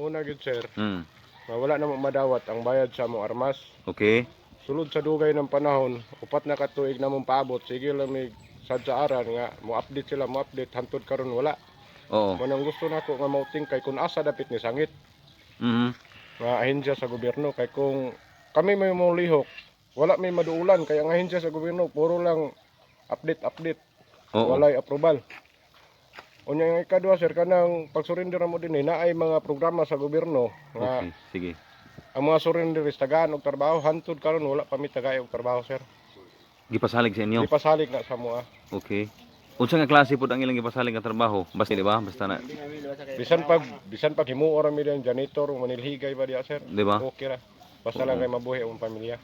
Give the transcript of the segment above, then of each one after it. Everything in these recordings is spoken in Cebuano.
Una gyud, sir, nga wala na mo madawat ang bayad sa among armas. Sulod sa dugay ng panahon, 4 na ka tuig na mong paabot, sige lang may sad sa aran nga mo update sila, mo update hantod karon wala. Manang gusto nako nga mauting kay kung asa dapit ni sangit nga ahensya sa gobyerno, kay kung kami may mo lihok, wala may maduulan kay ang ahensya sa gobyerno puro lang update update, walay approval. Unya, ang ikaduha, sir, kanang pag-surrender mo din eh, naay mga programa sa gobyerno nga Okay, sige. ang mga surrenderies tagaan og trabaho. Hantod karon wala pa mi tagay og trabaho, sir. Gipasalig sa inyo. Ipasalig na sa mua. Okay. Unsa nga klase pud ang ilang gipasalig nga trabaho? Basta, di ba? Basta na, Bisan pag himuo ra mi diyan janitor o manilhigay ba diya, sir. di ba? Okay ra. Basta lang kay mabuhi ang pamilya.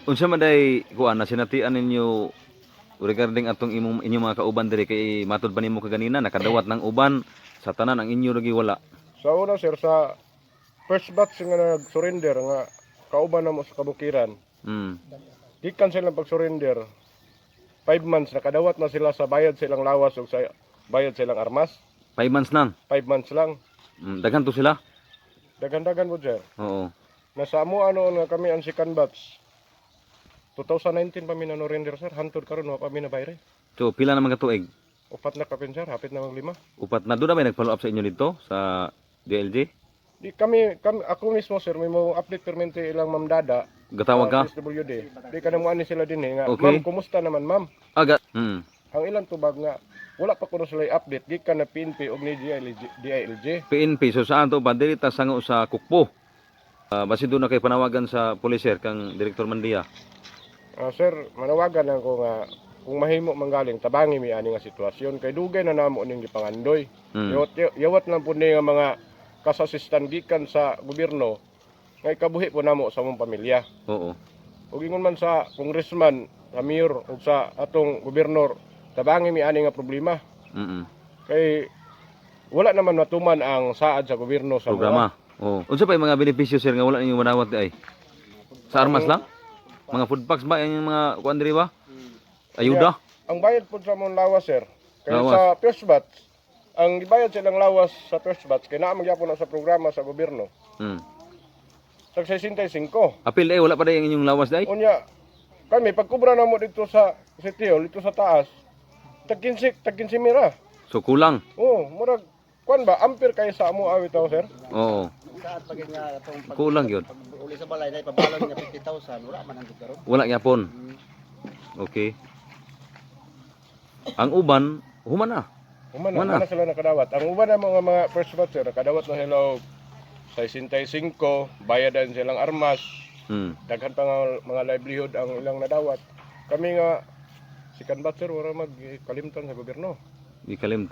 Unsa man day kuan na sinatian ninyo regarding atong imong inyong mga kauban diri, kay matud pa nimo kaganina nakadawat ng uban sa tanan, ang inyo lagi wala? Sa una, sir, sa first batch nga nag-surrender nga kauban na mo sa kabukiran, gikan silang pag-surrender, 5 months nakadawat na sila sa bayad sa ilang lawas ug sa bayad sa ilang armas. 5 months lang. 5 months lang. Daghan to sila. Daghan-daghan mo, sir. Nasa amo ano nga kami ang second batch. 2019 pa mi na-surrender, sir. Hantod karon wa pa mi nabayre. So pila naman ka tuig? 4 na kapin, sir, hapit na mag-5. 4 na. Doon na may nag-follow up sa inyo dito sa DLG? Di kami, ako mismo, sir, may mo update permente ilang Ma'am Dada Gatawag ka? sa SWD. Di ka na ni sila din eh nga. Okay. "Ma'am, kumusta naman, ma'am?" Aga. Ang ilang tubag nga wala pa kuno sila update gikan na PNP og ni DILG. DILG. PNP, so saan to ba? Dili ta sango sa Kukpo. Basi doon na kay panawagan sa police, sir, kang Director Mandia. Ah, sir, manawagan lang ko nga kung mahimo manggaling tabangi mi ani nga sitwasyon kay dugay na namo ning gipangandoy. Yawat, yawat lang po ni nga mga kasasistan gikan sa gobyerno nga ikabuhi po namo sa among pamilya. Ug ingon man sa congressman, sa mayor ug sa atong gobernador, tabangi mi ani nga problema. Kay wala naman matuman ang saad sa gobyerno sa mga. Programa. Oo. Unsa pa yung mga benepisyo, sir, nga wala ninyo manawat di ay? Sa armas lang? Mga food packs ba yung mga kuan diri ba? Ayuda? Ang bayad po sa among lawas, sir. Kay Lawas. sa first batch, ang gibayad silang lawas sa first batch kay naa magyapon na sa programa sa gobyerno. Tag 65. Apil eh wala pa day ang inyong lawas day? Unya, kami pagkubra na mo dito sa City Hall, dito sa taas, tag 15, tag 15 mira. So kulang. Oh, murag kuan ba ampir kay sa amo awit taw, sir? Oo. Saad pag nga atong pag Kulang yun. pag uli sa balay na ipabalon nga 50,000, wala man ang karon. Wala gyapon. Okay. Ang uban human na. Human Human na, human na sila nakadawat. Ang uban na mga first batch, sir, nakadawat na sila og 65, bayad din silang armas, daghan pa nga mga livelihood ang ilang nadawat. Kami nga second batch, sir, wala magkalimtan sa gobyerno. Ikalim.